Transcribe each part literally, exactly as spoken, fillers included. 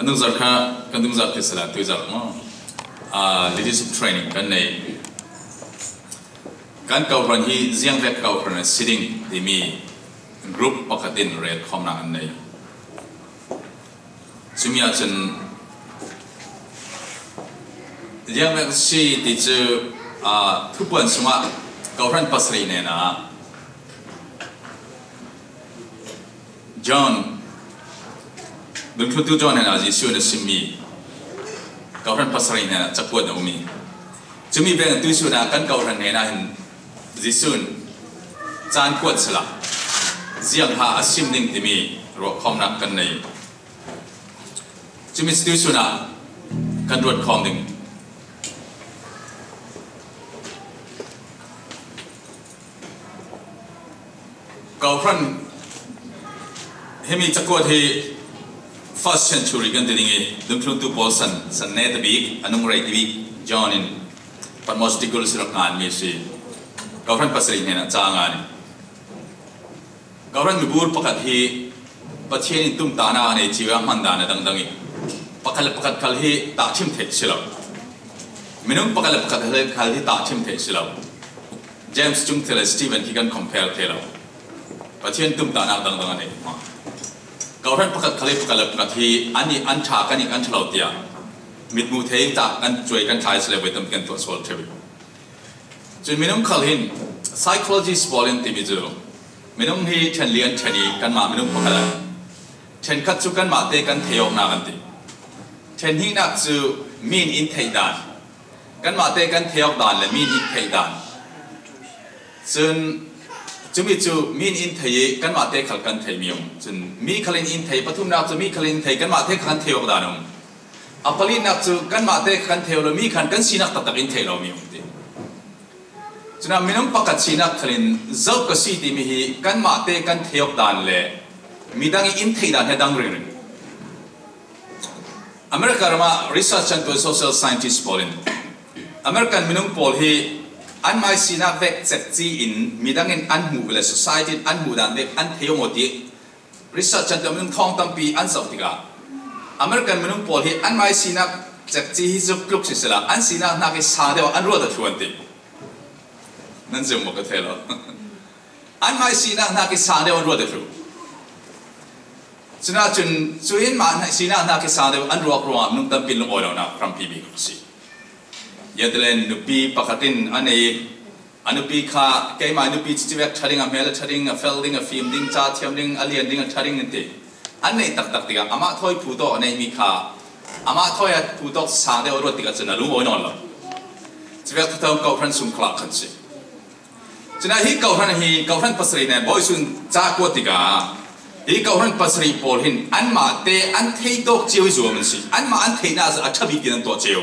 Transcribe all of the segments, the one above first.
Nung zar kha, kan dung zar kisa la, tui zar maw. Ah, leadership training kan nei. Kan kawhran hi ziang vek kawhran a si ding timi group pakhat in rel khawmna an nei. Cumi ah cun ziang vek si ti cu, ah, Thupuan sungah kawhran pasarih hnenah John, dungthluntu John hnenah Jesuh in a simmi kawhran pasarih hnenah cakuat a ummi. Cumi veng tuihsun ah kan kawhran hnenah hin Jesuh in caan kuat sila, ziang ha a sim ding timi ruahkhawmnak kan nei. Cumi tuihsun ah kan ruat khawm ding. Kawhran himi cakuat hi first century kan ti ding i, dungthluntu pawl san, san ne ta bik, a nung rei ta bik, John in Patmos tikulh si rak nganmi a si. Kawhran pasarih hnenah ca a ngan i. Kawhran mibur pakhat hi Pathian in tumtahnak a nei cio i a hman dan a dangdang i, pakhat le pakhat khal hi tahṭhim theih si lo. Minung pakhat le pakhat khal hi tahṭhim theih si lo. James cung thil le Stephen khi kan compare thei lo. Pathian tumtahnak dangdang a nei hna. Kawhran pakhat khal hi pakhat le pakhat hi an i an ṭha, kan i an ṭha lo tiah mit hmuh theih tak kan cuai kan thlai si le voi tampi kan tuah sual ṭheu. Cun minung khal hin psychologist pawl in timi cu minung hi ṭhen li an ṭhen i kanmah minung pakhat ah ṭhenkhat cu kanmah te kan thei awknak an ti. Ṭhen hnihnak cu mi in in theih dan, kanmah te kan thei awk dan le mi in in theih dan. Cun cumi cu mi in in thei i kanmah te khal kan theihmi um. Cun mi khal in in thei, pathumnak cu mi khal in in thei, kanmah te khal kan thei awk dan um. A palinak cu kanmah te kan thei lo, mi khan kan sinak taktak in theih lomi um ti. Cun minung pakhat sinak khal in zo ka si timi hi kanmah te kan thei awk dan le midang i in theih dan hi a dang ringring. America ram ah research an tuah social scientist pawl in American minung pawl hi anmai sinak vek cekci in midang in an hmuh le society in an hmuh dan vek an thei awk maw ti research an tuah minung thawng tampi an zoh tikah American minung pawl hi anmai sinak cekci hi zuk tluk sisela an sinak hnak i sang deuh an ruat a thlu an ti. Nan zumh maw ka thei lo. Anmai sinak hnak i sang deuh an ruat a thlu. Cunah cun cu in mah sinak hnak i sang deuh an ruak ruangah minung tampi lungawi lonak hrampi bik a si. Yatelen nupi pakhat in a nei. A nupi kha, "Keimah nupi cucu vek ṭha ding, a hmel a ṭha ding, a fel ding, a fim ding, ca thiam ding, a lian ding, a ṭha ding," an ti. An neih taktak tikah amah thawi phu tawh a neihmi kha, amah thawi a phu tawk sang deuh a ruat tikah cun a lungawi nawn lo. Cuvek thathawng kawhhran sung khalah khan si. Cun hi kawhhran hi, kawhhran pasarih nen bawi sun ca kuat tikah hi kawhhran pasarih pawl hin anmah te an thei tawk cio hi zuam an si. Anmah an theihnak a ṭha bik tiin an tuah cio.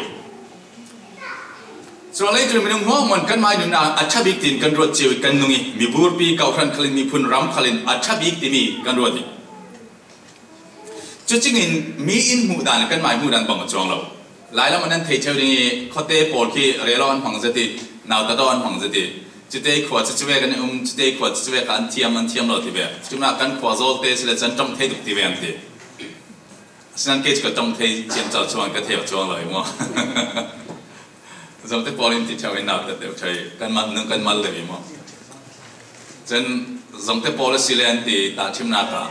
Cun leitlun minung hmuahhmuah in kanmah i nunnak a ṭha bik tiin kan ruat cio i kan nung i, miburpi kawhhran khal in, miphun ram khal in a ṭha bik timi kan ruat i. Cucing in mi in hmuh dan le kanmah i hmuh dan bang a cuang lo. Lailam an an thei ṭheu ding i, khuate pawl khi rel awk an hmang zet i, nautat awk an hmang zet i, cite khua cucu vek an um, cite khua cucu vek an thiam, an thiam lo ti ve. Cumah kan khua zawlte si le can ṭong thei tuk ti ve an ti. Asinan kei cu ka ṭong thei ciamco cuang, ka thei awk cuang lo i maw? Zongte pawl in ti ṭheu in nautat deuh ṭheu i kan mal, nung kan mal deuh i maw? Cun zongte pawl a si le an ti tahṭhimnak ah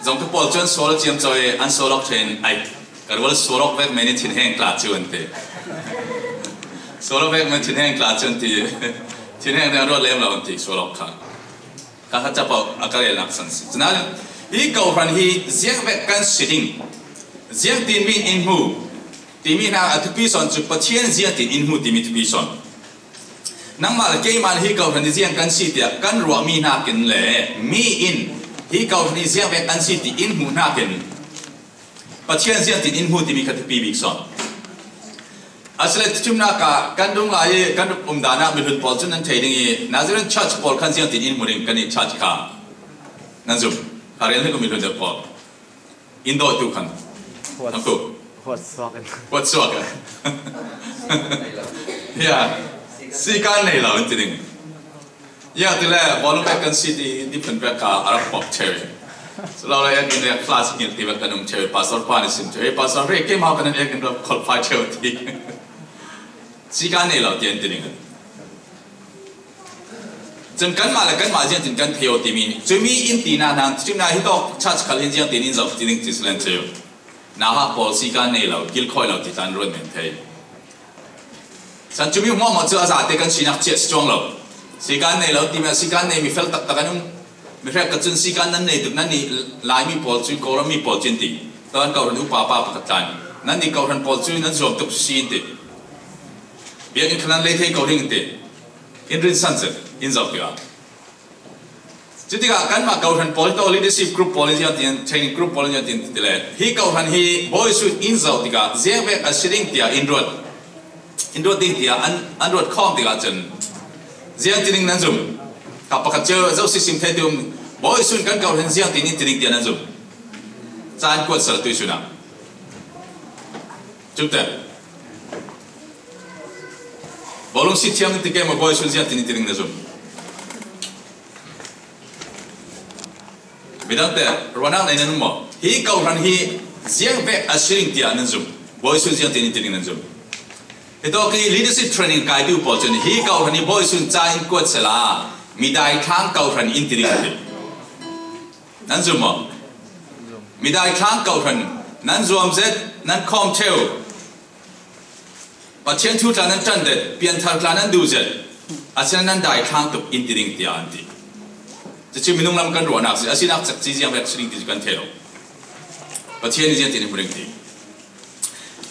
zongte pawl cu an sual a ciamco i an sual awk ṭheu in, "Ai, ka rual sual awk vek men i thinheng tla cu," an ti. "Sual awk vek men thinheng tla cu," an ti. Thinheng deuh an ruat lem lo an ti, sual awk kha. Kha kha capo a ka relnak san si. Cun hi kawhhran hi ziang vek kan si ding, ziangtin mi in in hmu timi hna a thupi sawn cu Pathian ziangtin in hmu timi thupi sawn. Nangmah le keimah hi kawhhran hi ziang kan si tiah kan ruahmi hnakin le mi in hi kawhhran hi ziang vek kan si ti in hmuh hnakin Pathian ziangtin in hmu timi kha thupi bik sawn. Asile thuthimnak ah kan dung lai i kan rak um dan ah mihlun pawl cun an thei ding i, Nazareth Church pawl khan ziangtin in hmu ding kan i church kha nan zum. Kha rel hnik mihlun deuh pawl in dawtu khan. Huat, a ku. Huat suak in. Huat suak a. Ya. Si kan nei lo in ti ding. Ya, tile, bawlung vek kan si ti, ti phun vek kha a rak pop ṭheu. Sulaw la ek in ek flash in ti vek kan um theu, pastor pa ni sim theu, pastor re ke ma kan ek in lo kol pa theu ti. Sikan nei lo ti an ti ding. Cun kanmah le kanmah ziangtin kan thei aw timi, cumi in tina nang, cumi na hi tawk church khal in ziangtin in zoh ti ding ti silen theu. Nauhak pawl sikan nei lo, kilkhawi lo ti tan ruat men thei. San cumi hmuahhmuah cu a zate kan sinak chiah si cuang lo. Sikan nei lo timi ah sikan nei mi fel taktak an um. Mi hrek ka cun sikan nan nei tuk, nan nih Laimi pawl cu, Kawlram mi pawl cu in ti. Tuan kohran upa pa pakhat tlan. Nan nih kohran pawl cu nan zuam tuk si in ti. Biakinn kha nan lei thei ko ding in ti. In rinsan cun in zoh tikah. Cutikah kanmah kohran pawl hi tawh leadership group pawl in ziangtin, training group pawl in ziangtin ti le. Hi kohran hi Bawi Jesuh in zoh tikah ziangvek a si ding tiah in ruat, in ruat ding tiah an, an ruat khawm tikah cun ziangtin in nan zum. Ka pakhat cio zo sisim thei ti um. Bawi Jesuh kan kohran ziangtin in ti ding tiah nan zum. Caan kuat sal tui sunah. Cumte. Bawlung si thiam ti ke maw, Bawi Jesuh ziangtin in ti ding na zum. Midangte ruahnak nei nan um maw? Hi kohran hi ziangvek a si ding tiah nan zum. Bawi Jesuh ziangtin in ti ding nan zum. Hitawk hi leadership training kai tu pawl cun hi kohran hi Bawi Jesuh ca in kuat sela midai thlang kohran in ti ding ti. Nan zum maw? Midai thlang kohran nan zuam zet, nan khawm theu. Pathian thu tla nan ṭan zet, pianthar tla nan duh zet, a si nan dai thlang tuk in ti ding tiah an ti. Cucu minung lam kan ruahnak si, a sinak cekci ziangvek si ding ti cu kan thei lo. Pathian in ziangtin in hmu ding ti.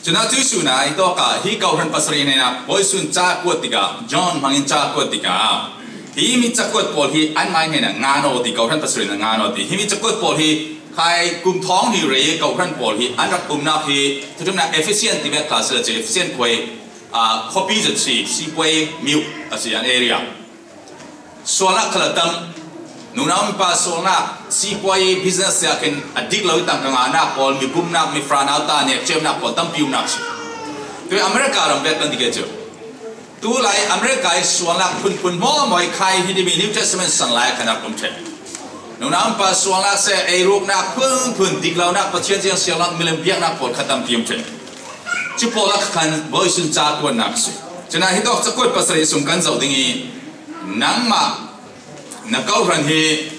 Cunah tuisun ah i tawk ah hi kohran pasarih hnenah Bawi Jesuh ca kuat tikah, John hmangin ca kuat tikah, hi mi cakuat pawl hi anmai hnenah ngan aw ti, kohran pasarih hnenah ngan aw ti. Hi mi cakuat pawl hi khai kum thawng hi rei kohran pawl hi an rak umnak hi, thuṭumnak Efesian ti vek hla si le cu Efesian khuai, aa, khuapi zet si, Sipuai miu a si an area. Sualnak khal a tam. Nunau mipa sualnak, sipuai, business tiah khin a dik lo i tangka ngahnak pawl, mi bumnak, mi franau ta nek cemnak pawl tampi umnak si. Tui America ram vek kan ti ke cu. Tulai America i sualnak phunphun hmawhmawh i khai hi timi New Testament sang lai a khan a kum ṭhen. Nunau mipa sualnak se, ei ruknak phunphun, dik lonak, Pathian ziang sialnak, milem biaknak pawl kha tampi um ṭhen. Cu pawl a khan Bawi Jesuh ca kuatnak si. Cunah hi tawk cakuat pasarih sung kan zoh ding i nangmah na kohran hi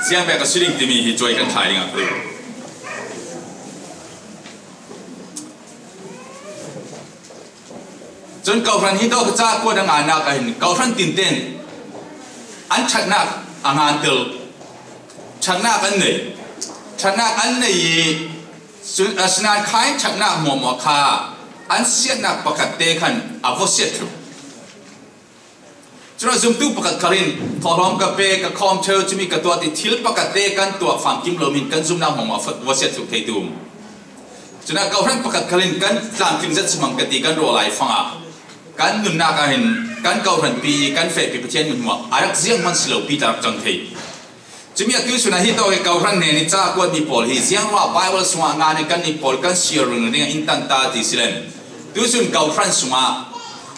ziangvek a si ding timi hi cuai kan thlai ding a si. Cun kohran hi tawk ca kuat a ngannak ah hin kohran tinten an ṭhatnak a ngantel, ṭhatnak an nei, ṭhatnak an nei i, Cu-, a, sinan kha in ṭhatnak hmuahhmuah kha an siatnak pakhat te khan a vawsiat thlu. Cunah zumtu pakhat khal in thawhlawm ka pe, ka khawm ṭheu, cumi ka tuah ti thil pakhat te kan tuah famkim lo min kan zumnak hmuahhmuah fa-, vawsiat thlu thei tu. Cunah kohhran pakhat khal in kan tlamtling zet si hmang ka ti kan ruah lai fangah kan nunnak ah hin kan kohhranpi i kan fehpi Pathian hmuahhmuah a rak zianghman si lo pi tla rak cang thei. Cumi a tuisun ah hi tawk i kohhran hnen i ca kuatmi pawl hi ziangruah Bible sungah ngan i kannih pawl kan siar ringring in tan ta ti si len. Tuisun kohhran sungah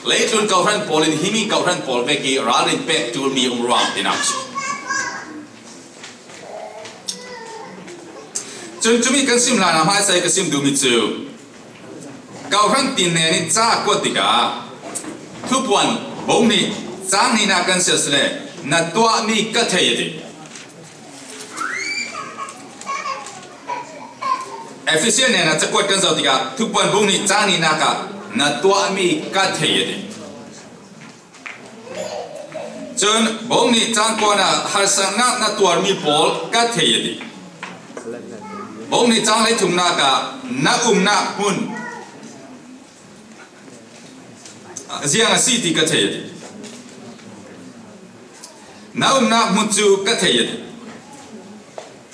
leitlun kohhran pawl in himi kohhran pawl vek i ralrin pek ṭulmi um ruang tinak si. Cun cumi kan sim hlan ah hmaisa i ka sim duhmi cu Kohhran tin hnen i ca kuat tikah thupuan bung hnih cang hnihnak kan si le na tuahmi ka thei a ti. Efesian hnen ah cakuat kan zoh tikah thupuan bung hnih cang hnihnak ah na tuahmi ka thei a ti. Cun bung hnih cang kuan ah harsatnak na tuarmi pawl ka thei a ti. Bung hnih cang hleithumnak ah na umnak hmun ziang a si ti ka thei a ti. Na umnak hmun cu ka thei a ti.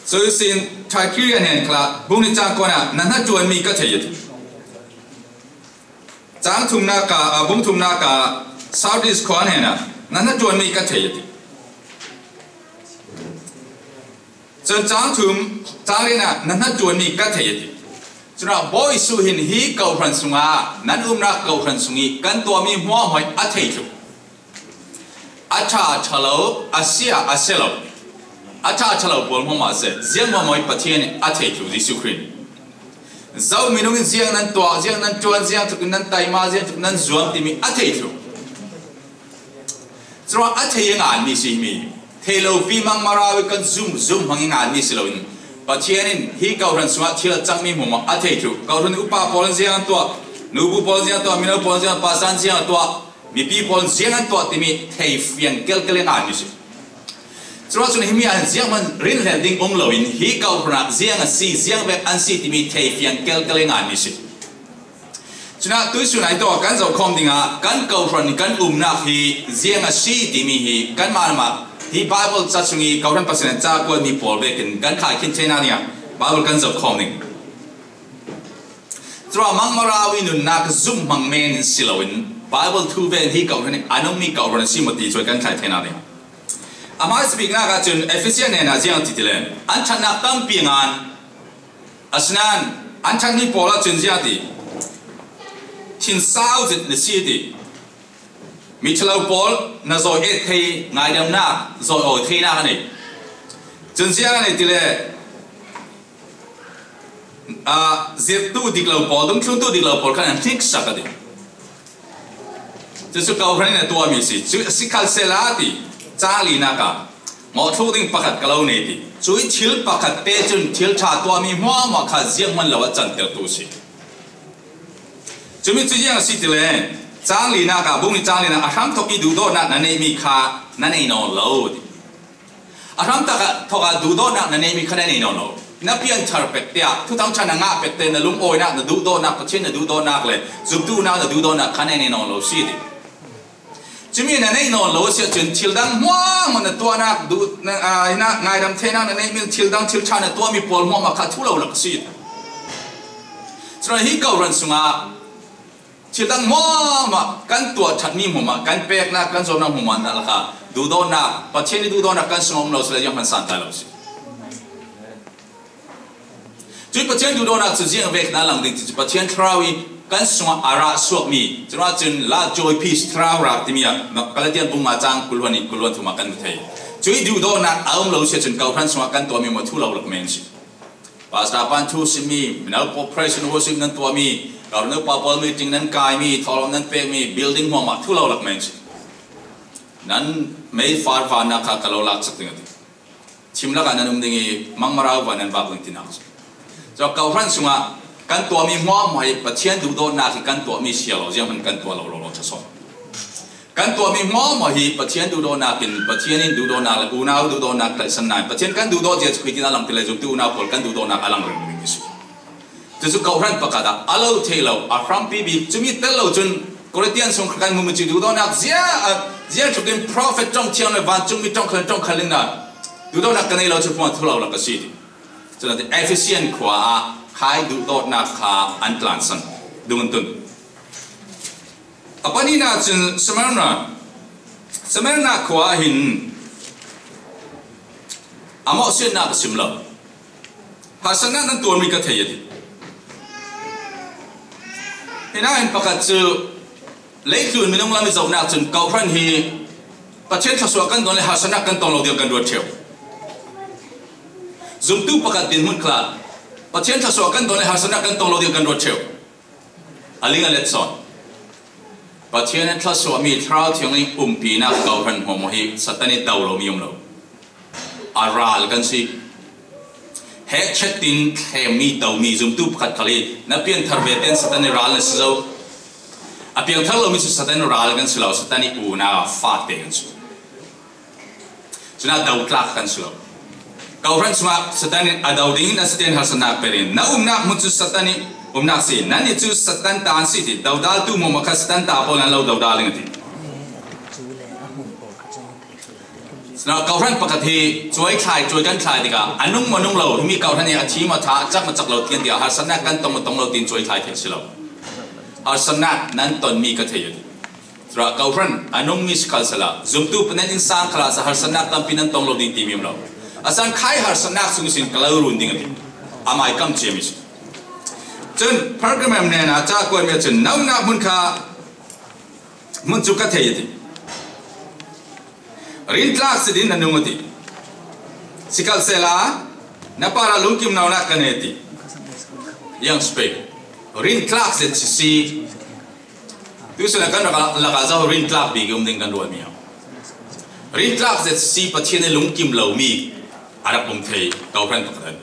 Cuihsin Tiatira hnen khal ah bung hnih cang kuan ah na hnaṭuanmi ka thei a ti. Cang thumnak ah, a, bung thumnak ah Sardis khua hnen ah na hnaṭuanmi ka thei a ti. Cun cang thum, cang riat ah na hnaṭuanmi ka thei a ti. Cun ah Bawi Jesuh hin hi kohhran sungah, nan umnak kohhran sung i kan tuahmi hmuahhmuah a thei thlu. A ṭha a ṭha lo, a sia a sia lo. A ṭha ṭha lo pawl hmuahmah seh, ziang hmuahmah hi Pathian in a thei thlu, Jesuh Khrih. Zo minung in ziang nan tuah, ziang nan ṭuan, ziang tlukin nan taima, ziang tlukin nan zuam timi a thei thlu. Curuangah a thei a ngan mi si mi. Thei lopi mangmarau i kan zum zum hmang i ngan mi si loin, Pathian in hi kawhhran sungah thil a cang mi hmuahmah a thei thlu. Kawhhran upa pawl in ziang an tuah, nubu pawl in ziang an tuah, mino pawl in ziang, pastor in ziang an tuah, mipi pawl in ziang an tuah timi thei fiang kelkel i ngan mi si. Curuangah cun himi ah hin zianghman rinhlel ding um loin hi kawhhran ah ziang a si, ziang bek an si timi thei fiang kelkel i ngan mi si. Cunah tuisun ai tawh kan zohkhawm dingah kan kawhhran kan umnak hi ziang a si timi hi kanmah lamah hi Bible ca sung i kawhhran Pasian in ca kuat mi pawl vekin kan khaikhin theinak dingah Bible kan zohkhawm ding. Curuangah mangmarau i nunnak zum hmang men in si loin Bible thu ven hi kawhhran in a nungmi kawhhran a si maw ti cuai kan khaih theinak ding. A hmaisa biknak ahcun Efesia hnenah ziang a ti ti le, an ṭhatnak tampi a ngan. Asinain an ṭhatmi pawl ahcun ziah ti, thinsau zet na si ti, miṭhalo pawl na zawi et thei, ngaidamnak zawi awi theinak a nei. Cun ziah a nei ti le, aa, zirhtu dik lo pawl, dungthluntu dik lo pawl khan an hniksak a ti. Cucu kawhhran in a tuahmi si. Cu, sikhalsehla ti, cang linak ah mawhthluk ding pakhat ka lo nei ti. Cuih thil pakhat te cun thil ṭha tuahmi hmuahhmuah kha zianghman lo a cantertu si. Cumi cu ziang a si ti le, cang linak ah, bung nih cang linak a hramthok i duhdawtnak na neihmi kha na nei nawn lo ti. A hramthok ah, thok ah duhdawtnak na neihmi kha na nei nawn lo. Na pianthar pek te ah, thuthang ṭha na ngah pek te, na lungawinak, na duhdawtnak, Pathian na duhdawtnak le zumtu unau na duhdawtnak kha na nei nawn lo si ti. Cumi na neih nawn lo a si ahcun thil dang hmuahhmuah na tuahnak, duh, na, aa, hinah ngaidam theinak na neihmi, thil dang thil ṭha na tuahmi pawl hmuahhmuah kha thu lo lak a si. Curuangah hi kawhhran sungah thil dang hmuahhmuah kan tuah ṭhatmi hmuahhmuah, kan peknak, kan zuamnak hmuahhmuah na lakah duhdawtnak, Pathian i duhdawtnak kan sungah um lo si le zianghman santlai lo si. Cuih Pathian duhdawtnak cu ziang vek na lang ding ti cu Pathian Thlarau i kan sungah a rah suakmi, curuangah cun la joy peace thlarau rah timi ah Galatian bung nga cang kul hluan nih kul hluan thum ah kan hmu thei. Cuih duhdawtnak a um lo si ahcun kawhhran sungah kan tuahmi maw thu lo lak men si. Pastor pan thu simmi, mino cooperation worship nan tuahmi, kawhhran upa pawl meeting nan kaimi, thawhlawm nan pekmi, building hmuahhmuah thu lo lak men si. Nan mei far vannak kha ka lo lak sak ding a ti. Chim lakah nan um ding i mangmarau van nan vak ding tinak si. Cun kawhhran sungah kan tuahmi hmuahhmuah hi Pathian duhdawtnak hi kan tuahmi si lo, zianghman kan tuah lo, lo, lo, ṭha sawn. Kan tuahmi hmuahhmuah hi Pathian duhdawtnak in, Pathian in duhdawtnak le unau duhdawtnak tlaihsan nain, Pathian kan duhdawt zia cu khuitin a lang ti le zumtu unau pawl kan duhdawtnak a lang ringring si. Cucu kawhhran pakhat ah a lo thei lo, a hrampi bik, cumi tel lo cun Korintian sung kha kan hmuhmi cu duhdawtnak zia, a, zia tlukin prophet ṭong thiang le vancungmi ṭong khal, ṭong khal in a duhdawtnak ka nei lo cu hmuah thu lo lak a si ti. Cun a ti, Efesian khua ah khai duhdawtnak kha an tlansan, dung an tun. A pahnihnak cun Smyrna, Smyrna khua ah hin a mawhsiatnak a sim lo. Harsatnak nan tuarmi ka thei a ti. Hinah hin pakhat cu leitlun minung lam i zohnak cun kawhhran hi Pathian thluasuah kan ton le harsatnak kan tong lo ding kan ruat ṭheu. Zumtu pakhat dinhmun khal ah Pathian thluasuah kan ton le harsatnak kan tong lo ding kan ruat ṭheu. A ling a let sawn. Pathian in thluasuahmi Thlarau Thianghlim umpinak kawhhran hmuahhmuah hi Satan i do lomi um lo. A ral kan si. Hehchet in thlemmi, domi zumtu pakhat khal hi na pianthar ve tein Satan i ral na si zo. A piangthar lomi cu Satan i ral kan si lo, Satan i unau fate kan si. Cun a dotlak kan si lo. Kawhhran sungah Satan in a do ding in a si tein harsatnak per in na umnak hmun cu Satan i umnak si. Nannih cu Satan ta an si ti. Dodaltu hmuahhmuah kha Satan ta pawl nan lo dodal ding a ti. Cun kawhhran pakhat hi cuaithlai, cuai kan thlai tikah a nung maw nung lo, himi kawhhran hi a thim a ṭha, a cak maw cak lo tian tikah harsatnak kan tong maw tong lo tiin cuaithlai thei a si lo. Harsatnak nan tonmi ka thei a ti. Curuah kawhhran a nungmi si khal sehla, zumtu panen innsang khalah sa harsatnak tampi nan tong lo ding timi um lo. A san khai harsatnak sung sin ka lo run ding a ti. Amai kam ciami si. Cun Pergamum hnenah ca kuatmi ahcun na umnak hmun kha hmun cu ka thei a ti. Rintlak si din na nung a ti. Sikhalsehla, na parah lungkim lonak ka nei ti. Young Spek. Rintlak zet sisi. Tuisun a kan lak ah zong rintlak bik i um ding kan ruat mi a. Rintlak zet sisi Pathian i lungkim lo mi a rak um thei, Kawhran pakhat.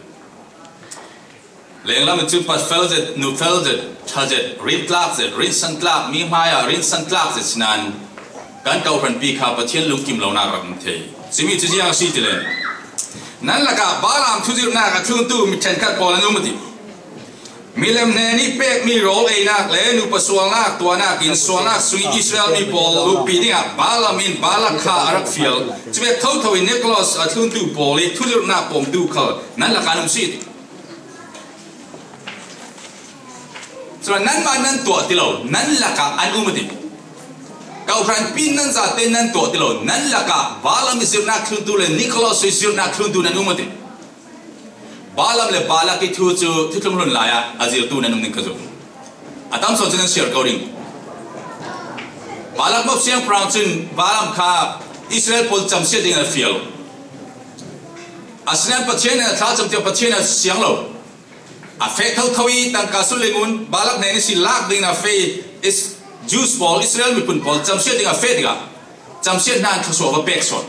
Lenglam in cun pa fel zet, nu fel zet, ṭha zet, rintlak zet, rinsantlak, mi hmai ah rinsantlak zet sinan kan Kawhranpi kha Pathian lungkim lonak rak um thei. Cumi cu ziang a si ti le, nan lakah Balaam thuzirhnak a thluntu mi ṭhenkhat pawl an um a ti. Milem hnen i pekmi rawl einak le nupa sualnak tuahnak in sualnak sungih Israel mi pawl luhpi dingah Balaam in Balak kha a rak fial. Cuvek thotho in Nicholas a thluntu pawl i thuzirhnak pawmtu khal nan lakah an um si ti. Cun nanmah nan tuah ti lo, nan lakah an um a ti. Kawhranpi nan zate nan tuah ti lo, nan lakah Balaam i zirhnak thluntu le Nicholas i zirhnak thluntu nan um a ti. Balaam le Balak i thu cu thuthlung hlun lai ah a zirtu nan um ning ka zong. A tam sawn cu nan siar ko ding. Balak mop siangpahrang cun Balaam kha Israel pawl camsiat ding a fial. Asinain Pathian in a thlacam tiah Pathian a siang lo. A feh thotho i tangka sulling un Balak hnen ihsi lak ding a feh i Jews pawl, Israel miphun pawl camsiat ding a feh tikah camsiat hna in thluasuah va pek sawn.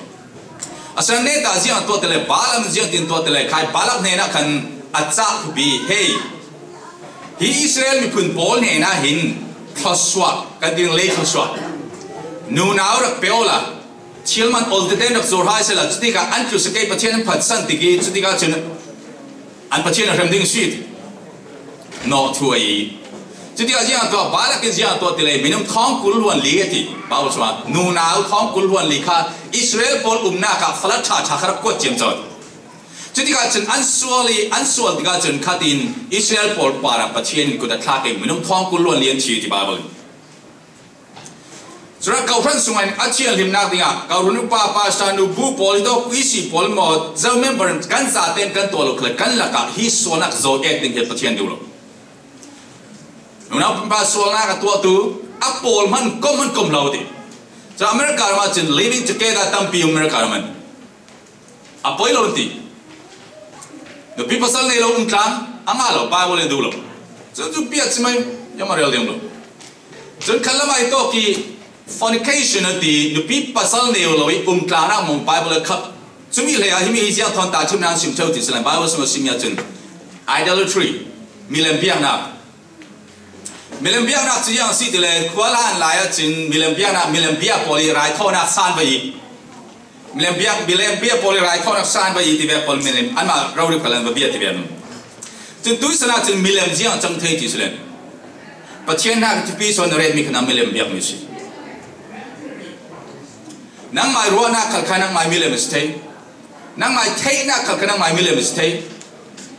Asinain neta ziang an tuah ti le, Balaam ziang tin tuah ti le, khai Balak hnenah khan a cah thupi, hei, hi Israel miphun pawl hnenah hin thluasuah kan ding lei thluasuah. Nunau rak pe awla, thil man ol tete rak zuar hai sehla, cutikah an tlu si kei Pathian an phatsan tiki, cutikah cun an Pathian a hrem ding si ti. Nawh thu a i. Cutikah ziang tuah, Balak in ziang tuah ti le, minung thawng kul hluan li a ti. Baibal sungah nunau thawng kul hluan li kha Israel pawl umnak ah falat ṭha ṭha kha rak kuat ciamco. Cutikah cun an sual i, an sual tikah cun khatin Israel pawl parah Pathian in kut a thlak i minung thawng kul hluan li an thi ti Baibal in. Cun Kawhran sungah a thianhlimnak dingah Kawhran upa, pastor, nubu pawl hi tawk, P C pawl maw, zo member kan zaten kan tuah lo khal kan lakah hi sualnak zo ek ding hi Pathian duh lo. Nunau pa sualnak a tuahtu a pawl hman kom hman kom lo ti. Cun America ram ah cun living together tampi um America ram ah. A poi lo ti. Nupi pasal nei lo um tlang, a ngah lo, Bible in duh lo. Cun cu piat si mai, yam a rel ding lo. Cun khat lam ai tawk i fornication a ti, nupi pasal nei lo i um tlang nak mong Bible a khap. Cumi hlei ah himi hi ziang thawn ta thim nan sim tho ti si lai, Bible sung a sim ya cun idolatry, milem biaknak. Milem biaknak cu ziang a si ti le, khua hlan lai ah cun milem biaknak, milem bia pawl i rai thawhnak san va i. Milem biak, milem bia pawl i rai thawhnak san va i ti vek pawl milem, anmah rori khal an va bia ti vek. Cun tuisan ah cun milem ziang a cang thei ti si le. Pathian hnak thupi sawn na retmi kha na milem biakmi si. Nangmai ruahnak khal kha nangmai milem a si thei. Nangmai theihnak khal kha nangmai milem a si thei.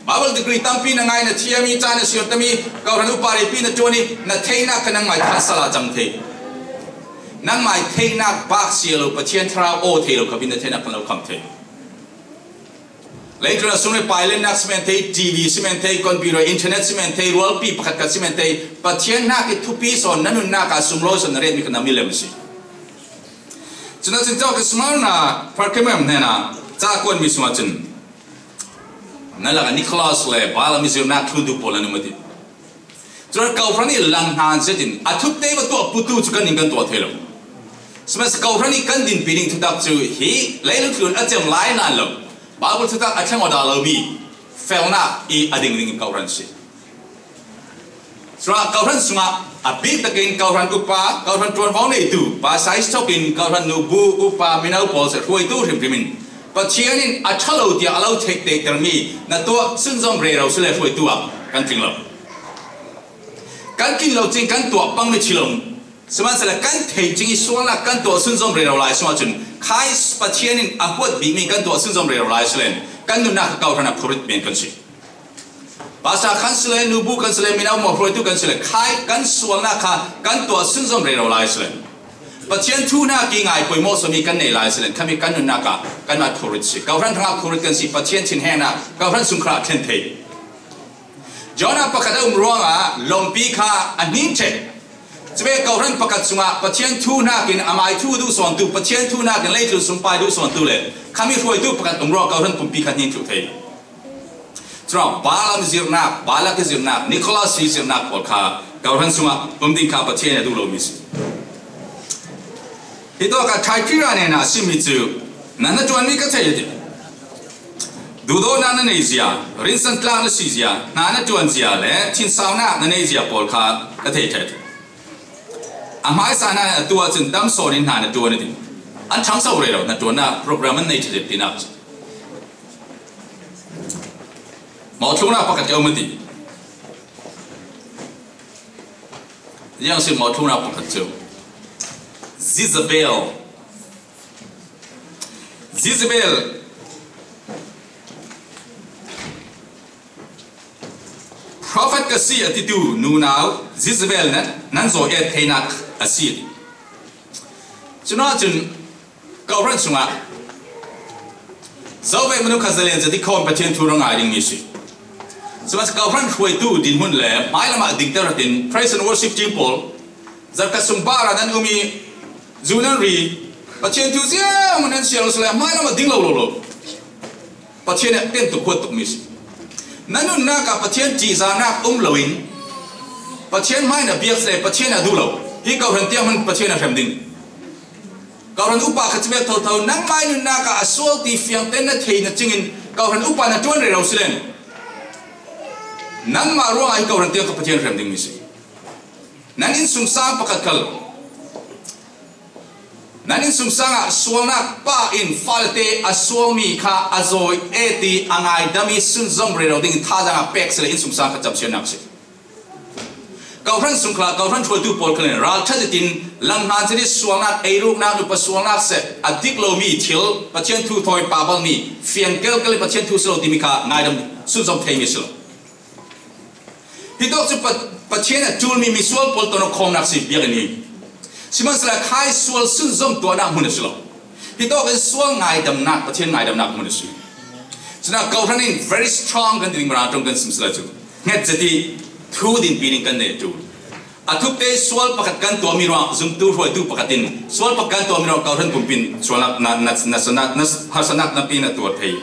Bible degree tampi na ngai, na thiam i, ca na siartami, Kawhran upa ripi na ṭuan i, na theihnak kha nangmai thah sal ah cang thei. Nangmai theihnak bak si a lo, Pathian thlarau aw thei lo kha, na theihnak kan lo kham thei. Leitlun a sum le pai lennak si men thei, T V si men thei, computer, internet si men thei, rualpi pakhat khat si men thei, Pathian hnak i thupi sawn, na nunnak ah sum lo sawn na retmi kha na milem a si. Cun a cun cawk i Smyrna, Pergamum hnenah ca kuanmi sungah cun, nan lakah Nicholas le Balaam i zirhnak thluntu pawl nan um a ti. Cun Kawhran i lang hna zetin a thupte va tuah putu cu kan in kan tuah thei lo. Sihmanhsehlaw Kawhran i kan dinpi ding thutak cu hi leilung tlun a cem lai nan lo. Bible thutak a thleng aw dah lomi felnak i a ding ding Kawhran si. Cun Kawhran sungah a bik takin Kawhran upa, Kawhran ṭuanvo neitu, pastor thawk in Kawhran nubu, upa, mino pawl si hruaitu hrimhrim in Pathian in a ṭha lo tiah a lo theih tehtermi na tuah sunzom rero si le hruaitu ah kan tling lo. Kan tling lo cing kan tuah pangmi thi lo. Sihmanhsehlaw kan theih cing i sualnak kan tuah sunzom rero lai sungah cun khai Pathian in a huat bikmi kan tuah sunzom rero lai si len kan nunnak Kawhran a phurit men kan si. Pastor kan si le, nubu kan si le, mino maw hruaitu kan si le, khai kan sualnak kha kan tuah sunzom rero lai si le, Pathian thuhnak i ngai poimawh sawmi kan nei lai si le, khami kan nunnak ah kanmah phurit si. Kawhran hrangah phurit kan si, Pathian thinhengnak Kawhran sungkhar ah thlen thei. Jonah pakhat a um ruangah lawmpi kha a hnin ṭheh. Cuvek kohran pakhat sungah Pathian thu hnakin a mai thu duhsawntu, Pathian thu hnakin leitlun sung pai duhsawntu le khami hruaitu pakhat um ruang kohran pumpi khat ning thluh thei. Curuang Balaam zirnak, Balak zirnak, Nicholas zirnak pawl kha kohran sungah um ding kha Pathian a duh lo mi si. Hitawk a Thyatira nena a simmi cu, nan na ṭuanmi ka thei a ti. Duhdawtnak na neizia, rinsan tlak na sizia, hna na ṭuanzia le thinsaunak na neizia pawl kha ka thei ṭheh. A hmaisa hna atu ahcun dam sawn in hna na ṭuan a ti. An ṭhangso rero, na ṭuannak program an nei ṭheh tinak. Mawhthluknak pakhat ka um a ti. Ziang si mawhthluknak pakhat cu Jezebel. Jezebel, prophet ka si a titu nunau Jezebel nan, nan zaw et theinak a si. Cunah cun kohran sungah zo vek minung khat zalen zati khawm Pathian thu rak ngai dingmi si. Sihmanhsehlaw kohran hruaitu dinhmun le hmailam ah dingter hatin praise and worship team pawl zarhkhat sung bar ah nan um i zu nan ri, Pathian thu zianghman nan siar lo sile hmailam ah ding lo lo lo. Pathian nih a ten tuk huat tukmi si. Na nunnak ah Pathian ṭihzahnak um loin Pathian hmai na biak sile Pathian a duh lo. Hi kohran tiang hman Pathian a hrem ding. Kohran upa kha civek thotho, nangmah nunnak ah a sual ti fiang ten na thei na cingin kohran upa na ṭuan rero silen nangmah ruangah hi kohran tiang kha Pathian hrem dingmi si. Nan innsungsang pakhat khal, nan innsungsang ah sualnak pa in fale te a sualmi kha a zawi e ti a ngaidam i sunzom rero dingin thazaang ah pek sile innsungsang kha camsiatnak si. Kohran sung khal, kohran hruaitu pawl khal in ralṭha zetin lam hna zetin sualnak, eiruknak, nupa sualnak seh, a dik lomi thil, Pathian thu thawi pabalmi, fian kelkel in Pathian thu si lo timi kha ngaidam sunzom theimi si lo. Hitawk cu Pa-, Pathian a ṭulmi misual pawl ton khawmnak si biakinn hi. Sihmanhsehlaw khai sual sunzom tuahnak hmun a si lo. Hitawk in sual ngaidamnak, Pathian ngaidamnak hmun a si. Cunah kohran in very strong kan ti ding Mirang ṭong kan sim sila cu hnget zet i thu dinpi ding kan nei a ṭul. A thupte sual pakhat kan tuahmi ruang zumtu hruaitu pakhat in sual pakhat kan tuahmi ruang kohran pumpi in sualnak na, na, na, na, na, harsatnak napi na tuar thei.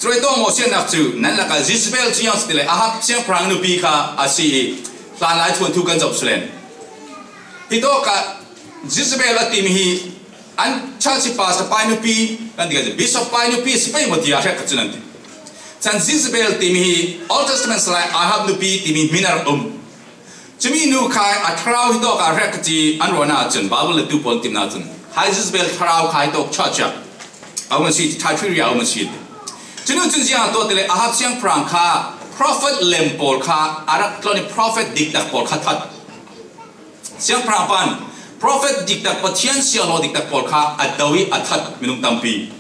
Cuai tawng mawhsiatnak cu nan lakah Jezebel cu ziang si ti le Ahab siangpahrang nupi kha a si i hlanlai thuanthu kan zoh si len. Hitawk ah Jezebel a timi hi an church pastor pai nupi kan ti, kan ti, bishop pai nupi si pei maw tiah hrekkhat cun an ti. Chan Jezebel timi hi Old Testament salai Ahab nupi timi hmin a rak um. Cumi nu kha a thlarau hitawk ah hrek ka ti an ruahnak ahcun Bible le tu pawl timnak cun hai Jezebel thlarau kha hitawk church ah a um a si, Thyatira a um a si. Cunu cun ziang a tuah ti le Ahab siangpahrang kha prophet lem pawl kha a rak tlon i prophet diktak pawl kha that. Siangpahrang pan prophet diktak, Pathian siahlaw diktak pawl kha a do i a that minung tampi.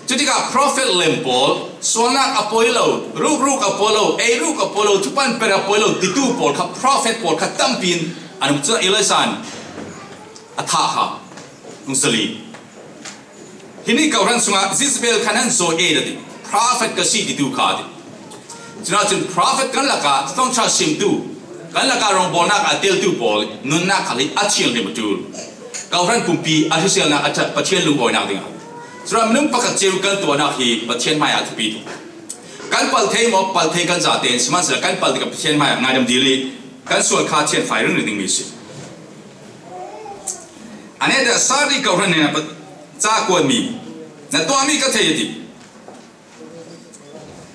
Cutikah prophet lem pawl, sualnak a poi lo, rukruk a poi lo, eiruk a poi lo, thupan per a poi lo titu pawl kha, prophet pawl kha tampi in an um. Cun Elisha in a thah kha, nung sali. Hi ni kohran sungah Jezebel kha nan zawi e, a ti. Prophet ka si titu kha, a ti. Cunah cun prophet kan lakah thawngṭha simtu, kan lakah rawngbawlnak a teltu pawl nunnak khal hi a thianghlim a ṭul. Kohran pumpi a hriselnak a ṭhat Pathian lungawinak dingah. Cunah minung pakhat cio kan tuahnak hi Pathian hmaiah a thupi tuk. Kan palh thei maw, palh thei kan zate in, sihmanhsehlaw kan palh tikah Pathian hmaiah ngaidam dil i kan sual kha thianfai ringring dingmi a si. A neta Sardi kohran hnenah ca kuatmi na tuahmi ka thei, a ti.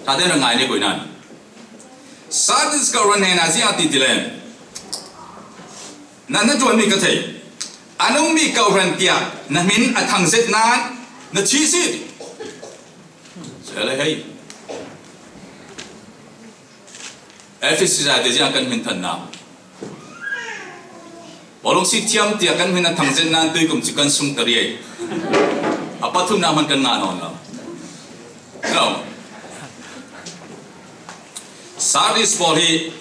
Ṭha tein rak ngai ni, koinan. Sardis kohran hnenah ziang a ti ti le, nan na ṭuanmi ka thei. A nungmi kohran tiah na hmin a thang zet nain na thi si. Sele hei. Efesi zate ziang kan hmin thannak. Bawlung sik thiam tiah kan hmin a thang zet nain tuikum cu kan sung ta riai. A pathumnak hman kan ngah nawn lo. No. Sardis pawl hi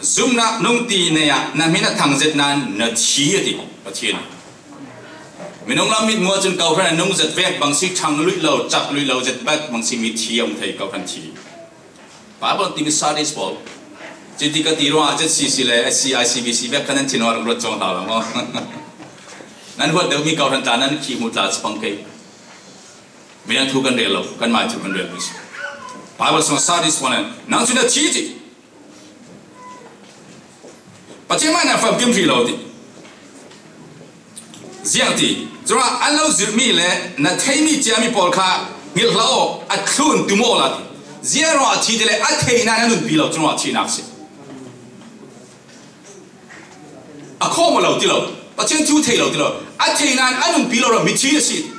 zumhnak nung ti nei ah na hmin a thang zet nain na thi, a ti Pathian. Minung lam mit mual cun kohran a nung zet vek bang si, ṭhang luih lo, cak luih lo, zet bek bang si mi thi a um thei, kohran thi. Bible timi Sardis pawl. Titi ka ti ruangah Z C C le C I C B C vek kha nan thin ruat cawng hlau lo maw? Nan huat deuh mi kau hran tla nan khih hmuh tla ci pang kei. Midang thu kan rel lo, kanmah thu kan rel lo. Bible sungah Sardis pawl nih, "Nang cu na thi," ti. Pathian mah na famkim hrih lo ti. Ziang ti, curuangah an lo zirhmi le na theihmi ciami pawl kha hngilh hlah aw, a thlun tum aw la ti. Ziang ruangah a thi ti le a theihna na nunpi lo, curuangah thihnak si. A khawm aw lo ti lo, Pathian thu thei lo ti lo, a theihna a nunpi lo, mithi a si.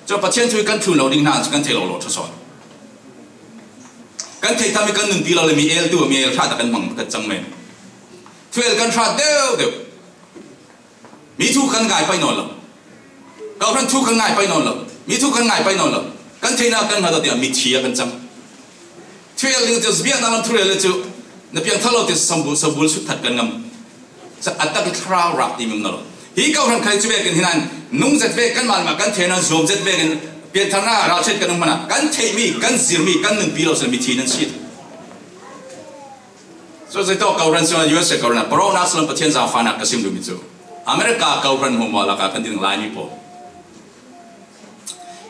Cun Pathian thu kan thlun lo ding hna cu kan thei lo lo ṭha sawn. Kan theih tham i kan nunpi lo le mi el tu, mi el hra tak kan hmang kan cang men. Thu el kan hrat deuh deuh. Mi thu kan ngai pai nawn lo. Kawhhran thu kan ngai pai nawn lo. Mi thu kan ngai pai nawn lo. Kan theihnak kan hngat tiah mithi a kan cang. Thuel ding cu biaknak lam thuel le cu na piangthar lo ti, sambul, sambul sut that kan ngam. Sa a tak i thlarau rak ti mi um na lo. Hi kawhhran khal cu vekin hinan nung zet ve kan malmah kan thei nan zuam zet vekin piantharnak ralchet kan um hmanh ah kan theihmi, kan zirmi, kan nunpi lo si mithi nan si. So zei tawh kawhhran sungah U S A kawhhran ah paraunak si lo Pathian zaangfahnak ka sim duhmi cu America kawhhran hmuahhmuah lakah kan ding Laimi pawl.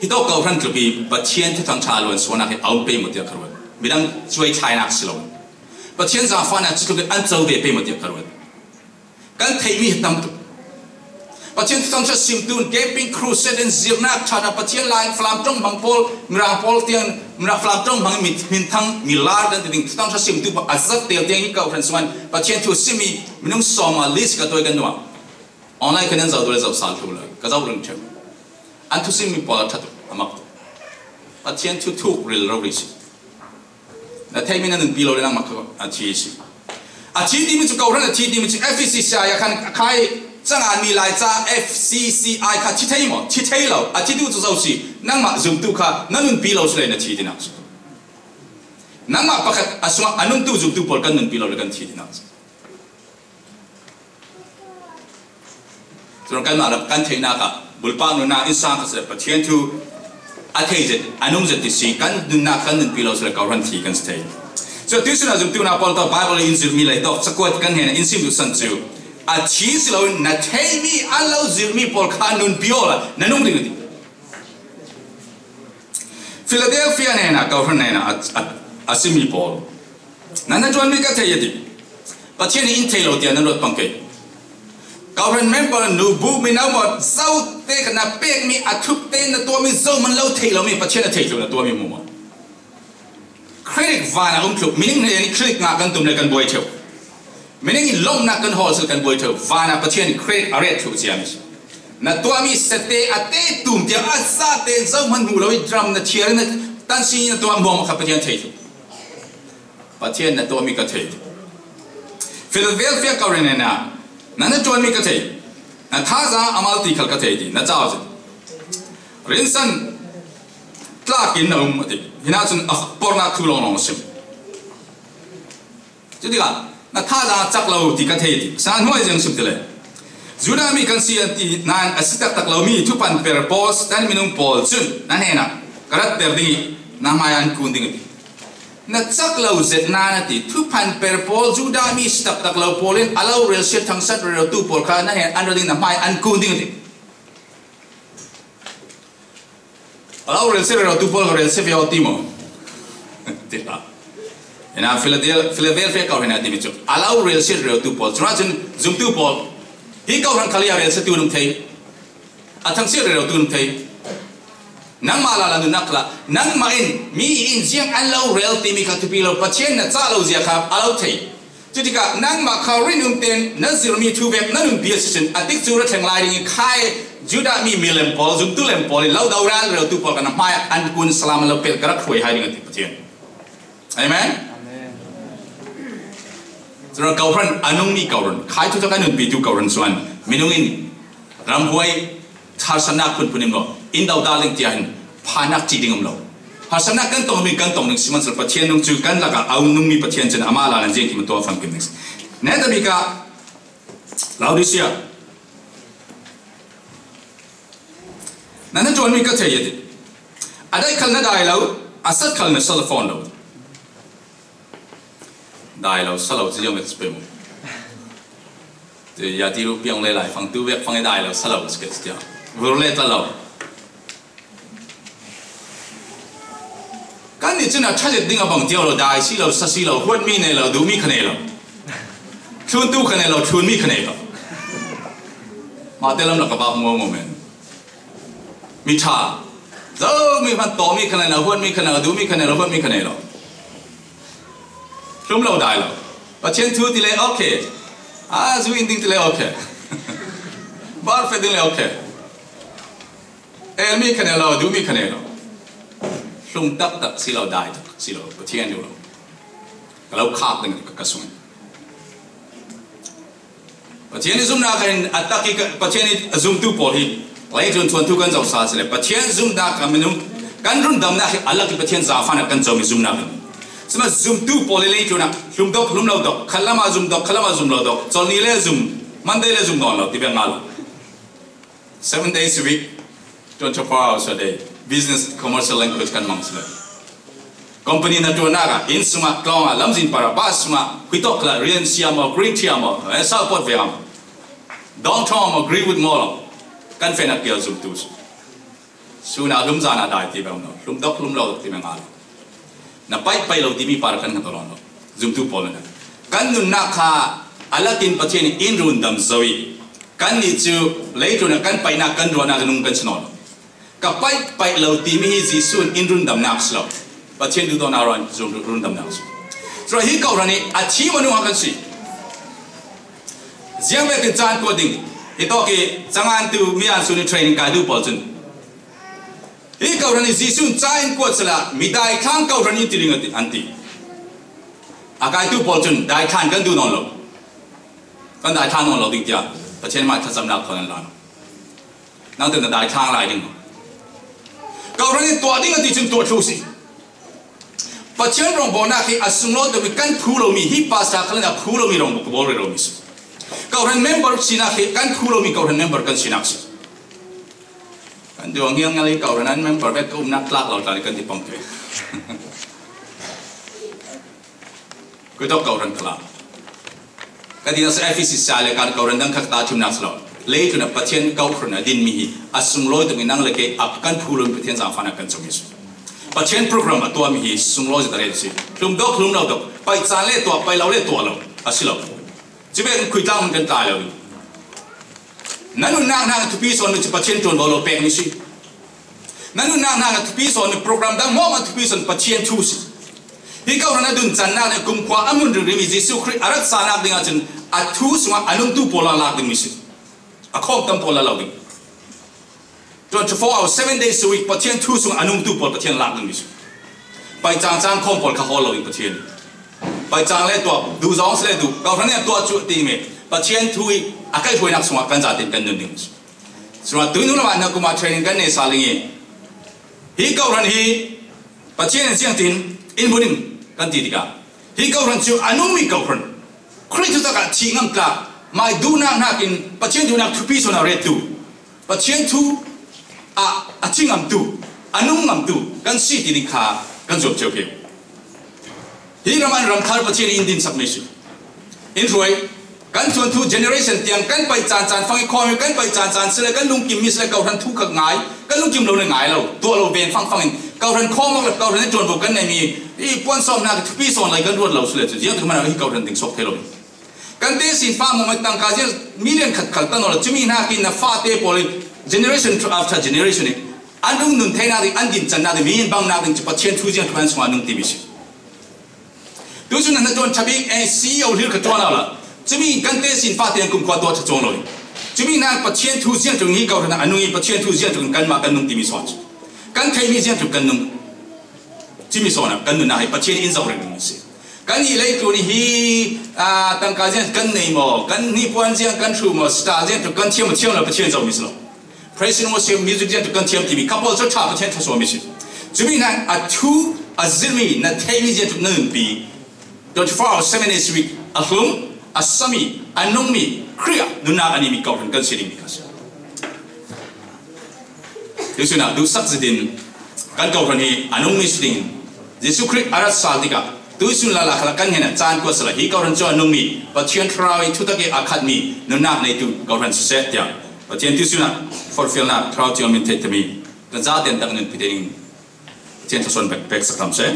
Hi tawk kawhhran tluk i Pathian Thuthang ṭha luan sualnak hi a um pei maw tiah ka ruat. Midang cuai thlainak si lo. Pathian zaangfahnak cu tluk in an co ve pei maw tiah ka ruat. Kan theihmi hi tam tuk. Pathian Thuthang ṭha simtu in camping crusade in zirnak ṭha hna Pathian lai in Falam ṭong hmang pawl, Mirang pawl tiang, Mirang Falam ṭong hmang in mi, minthang, milar kan ti ding Thuthang ṭha simtu pawl a zat tel tiang hi kawhhran sungah Pathian thu simmi minung sawm a list ka tuai kan nuam. Online kha nan zoh tu le zoh sal thlu lo, ka zoh ring ṭheu. An thusimmi pawl a ṭha tuk, a mak tuk. Pathian thu thuk ril rori si. Na theihmi na nunpi lo le nangmah kha a thi si. A thi timi cu kawhhran a thi timi cu F C C I a khan a khai cang an mi lai ca F C C I kha thi thei maw? Thi thei lo. A thi tu cu zo si. Nangmah zumtu kha na nunpi lo si le na thi tinak si. Nangmah pakhat a sungah a nuntu zumtu pawl kan nunpi lo le kan thi tinak si. Cun kanmah rak kan theihnak ah bulpak nunnak innsang kha si le Pathian thu a thei zet, a nung zet ti si, kan nunnak kan nunpi lo si le kawhhran thi kan si thei. Cun tuisun ah zumtu hna pawl tawk Bible in zirmi lei tawk cakuat kan hnen in sim duhsan cu a thi si loin na theihmi an lo zirmi pawl kha nunpi awla na nung ding a ti. Philadelphia hnenah, kawhhran hnenah a, a, a simi pawl, nan na ṭuanmi ka thei a ti. Pathian in thei lo tiah nan ruat pang kei. Kawhhran member nu bu mino maw, zote kha na pekmi a thup tein na tuahmi zohman lo theih lomi Pathian a thei tluk na tuahmi mu maw? Critic van a um tluk, mining hnen i critic ngah kan tum le kan buai ṭheu. Mining in lawmhnak kan hawl sal kan buai ṭheu. Van ah Pathian in critic a ret thluh ciami si. Na tuahmi sete a te tum tiang a zate zohman hmuh lo i dram na thiar in na tan si na tuah hmuahhmuah kha Pathian thei thluh. Pathian na tuahmi ka thei. Philadelphia kawhhran hnenah, nan na ṭuanmi ka thei. Na thazaang a mal ti khal ka thei ti, na cauk zet. Rinsan tlak in na um a ti. Hinah cun a pornak thu lawnglawng a sim. Cutikah na thazaang cak lo ti ka thei ti. Sa hnuai ziang sim ti le. Judah mi kan si an ti nain a si taktak lomi thuphan per pawl, Satan minung pawl cun na hnenah ka ratter ding i na hmai an kun ding a ti. Na cak lo zet nain a ti, thuphan per pawl, Judah mi si taktak lo pawl in a lo relsiat thangsiat rero tu pawl kha na hnen an ra ding, na hmai an kun ding a ti. A lo relsiat rero tu pawl kha relsiat ve aw ti maw? Ti hlah. Ina Philadel-, Philadelphia kawhhran a timi cu a lo relsiat rero tu pawl. Cun ahcun zumtu pawl hi kawhhran khal i a relsiat tu an um thei. A thangsiat rero tu an um thei. Nangmah lala nunnak khalah nangmah in mi in ziang an lo rel timi kha thupi lo, Pathian na cah lo zia kha a lo thei. Cutikah nangmah kha rinum tein na zirmi thu vek na nunpi a si cun a tikcu ra thleng lai ding i khai Judah mi milem pawl, zumtu lem pawl in lo do ral rel tu pawl kan hmai an kun salam an lo pel ka rak hruai hai ding a ti Pathian. Amen. Cun kawhhran a nungmi kawhhran, khai thutha kan nunpi tu kawhhran suan minung in ramhuai harsatnak phunphun in maw, in dodal ding tiah hin phannak ṭih ding um lo. Harsatnak kan tong ding, kan tong ding, sihmanhsehlaw Pathian nung cu kan lakah a um nungmi Pathian cun amah lala ziangkim tuah famkim ding si. Netabika, Laodicea, nan na ṭuanmi ka thei a ti. A daih khal na dai lo, a sat khal na sal fawn lo. Dai lo, sa lo ci ziang vek ci pei maw. Ti ya ti lu piang le lai fang tu vek fang i dai lo, sa lo ci ke ci tia. Vur le tla lo. Kan ni cun a ṭha zet ding a bang cio lo, dai si lo, sa si lo, huat mi nei lo, duh mi kha nei lo. Thlun tu kha nei lo, thlun mi kha nei lo. Mah te lam lo ka bak maw maw men. Mi ṭha. Zo mi hman taw mi kha nei lo, huat mi kha nei lo, duh mi kha nei lo, huat mi kha nei lo. Hlum lo dai lo. Pathian thu ti le okay. A zu in ding ti le okay. Bar fe ding le okay. El mi kha nei lo, duh mi kha nei lo. Hlum tak tak si lo, dai tak tak si lo. Pathian duh lo. Ka lo khak ding ka, ka sung. Pathian i zumnak ah hin a tak i ka, Pathian i a zumtu pawl hi leitlun thuanthu kan zoh sa si le, Pathian zumnak a minung kan rundamnak hi a lak i Pathian zaangfahnak kan comi zumnak hi. Sima zumtu pawl hi leitlun ah hlum dok, hlum lo dok, khat lam ah zum dok, khat lam ah zum lo dok, Cawlni le zum, Monday le zum nawn lo, ti bek nga lo. Seven days a week, twenty-four hours a day. Business, commercial language kan mang si lo. Company na tuannak ah, inn sungah, tlawng ah, lamzin par ah, bus sungah, khui tawk khalah, rian siam aw, green tea maw, eh, sal pot ve maw, downtown maw, Greenwood Mall maw, kan fehnak pial zumtu si. Sun ah hlum, zan ah dai ti bang lo, hlum dok, hlum lo dok ti bang lo. Na paih paih lo timi par kan kan tolon lo. Zumtu pawl na. Kan nunnak kha a lakin Pathian in rundam zo i, kan nih cu leitlun ah kan paihnak, kan ruahnak nung kan si nawn lo. Ka paih paih lo timi hi Jesuh in rundamnak si lo. Pathian duhdawtnak ruang zum rundamnak si. Cun hi kawhhran hi a thim a nung ah kan si. Ziang vekin caan kuat ding. Hi tawk i cangan tu mi an sun i training kai duh pawl cun, hi kawhhran hi Jesuh in caan kuat sala, mi daithlang kawhhran in ti ding a ti, an ti. A kai tu pawl cun daithlang kan duh nawn lo. Kan daithlang nawn lo ding tiah Pathian hmai thlacamnak khawn an la. Nang te na daithlang lai ding maw? Kawhhran in tuah ding a ti cun tuah thlu si. Pathian rawngbawlnak hi a sunglawi tuk i kan phu lomi, hi pastor khal in a phu lomi rawngbawlnak ka bawl rero mi si. Kawhhran member sinak hi kan phu lomi kawhhran member kan sinak si. Kan duh ngial ngial i kawhhran an member vek ka umnak tlak lo tla kan ti pang te. Khuitawk kawhhran khalah ka ti nasa F E C sa le kan kawhhran dang kha ka ta thimnak si lo. Leitlun ah Pathian kawhhran a dinmi hi a sunglawi tuk i nang le kei a kan phu lomi Pathian zaangfahnak kan comi si. Pathian program a tuahmi hi sunglawi zet a rel si. Hlum dok, hlum lo dok, paih caan le tuah, paih lo le tuah lo a si lo. Cuvek in khuitlang hmun kan tlai lo. Na nunnak hna thupi sawn mi cu Pathian ṭuanvo lo pekmi si. Na nunnak hna thupi sawn mi program dang maw thupi sawn Pathian thu si. Hi kawhhran a dun cannak le kumkhua a hmun ringring i Jesuh Khrih a rat sanak ding ahcun a thu sungah a nungtu pawl lak dingmi si. A khawm tam pawl la lo ding. Twenty-four hours, seven days a week, Pathian thu sung a nungtu pawl Pathian lak dingmi si. Paih cang cang khawm pawl kha hawl lo in Pathian. Paih cang le tuah, duh zong si le duh, kawhhran in a tuah cu a timi Pathian thu i a kaihhruainak sungah kan zaten kan nun ding si. Sungah tuihnu lamah na kumah training kan nei sa ling i, hi kawhhran hi Pathian in ziangtin in hmun in kan ti tikah, hi kawhhran cu a nungmi kawhhran, Khrih thutak ah thih ngamtlak, mai duhnak hnakin Pathian duhnak thupi sawn a rettu, Pathian thu ah a thi ngamtu, a nung ngamtu kan si ti ding kha kan zuam cio ke. Hi ram an ram thar Pathian in din sakmi si. In hruai, kan thuanthu generation tiang kan paih caan caan fang i khawm i kan paih caan caan si le kan lungkim mi si le kawhhran thu kha ngai, kan lungkim lo le ngai lo, tuah lo ven fang fang in kawhhran khawm awk le kawhhran i ṭuanvo kan neihmi i puan sawm hna thupi sawn lai kan ruat lo si le cu ziangtik hmanh ah hi kawhhran ding sawk thei lo. Kan tesin fa maw tangka zia million khat khal tan awla cumi hnakin na fate pawl i generation to after generation i an rung nun theinak ding, an din cannak ding, mi in bangnak ding cu Pathian thu ziang thu an sungah nung timi si. Tu cu na hnaṭuan ṭha bik, eh, C E O hlir ka ṭuan awla cumi kan tesin fate an kumkhua tuah ṭha cuang lo i cumi hna Pathian thu ziang tuk hi kawhhran ah a nung i Pathian thu ziang tuk kanmah kan nung timi sawn cu kan theihmi ziang tuk kan nung. Cumi sawn ah kan nunnak hi Pathian in zoh reng ding si. Kan i leitlun hi, aa, tangka ziang kan nei maw, kan hnipuan ziang kan hru maw, star ziang tuk kan thiam maw, thiam lo Pathian zohmi si lo. Praise and worship music ziang tuk kan thiam timi kha pawl cu ṭha Pathian ṭha suahmi si. Cumi hna a thu a zirhmi na theihmi ziang tuk na nunpi twenty-four hours, seven days a week a hlum, a sami, a nungmi Khrih ah nunnak a nimi kawhhran kan si dingmi kha si. Tuchun ah duhsak zetin kan kawhhran hi a nungmi si ding, Jesuh Khrih a rat sal tikah Tusun lala khala kan hena caan kuat sala hi kohran cu a nungmi, Pathian Thlarau i thutak i a khatmi nunnak neitu kohran siseh tiang Pathian tusun ah forhfialnak thlarau tiang min theih timi kan zaten tak nun pitening Pathian thluasuan pek, pek sak tam seh.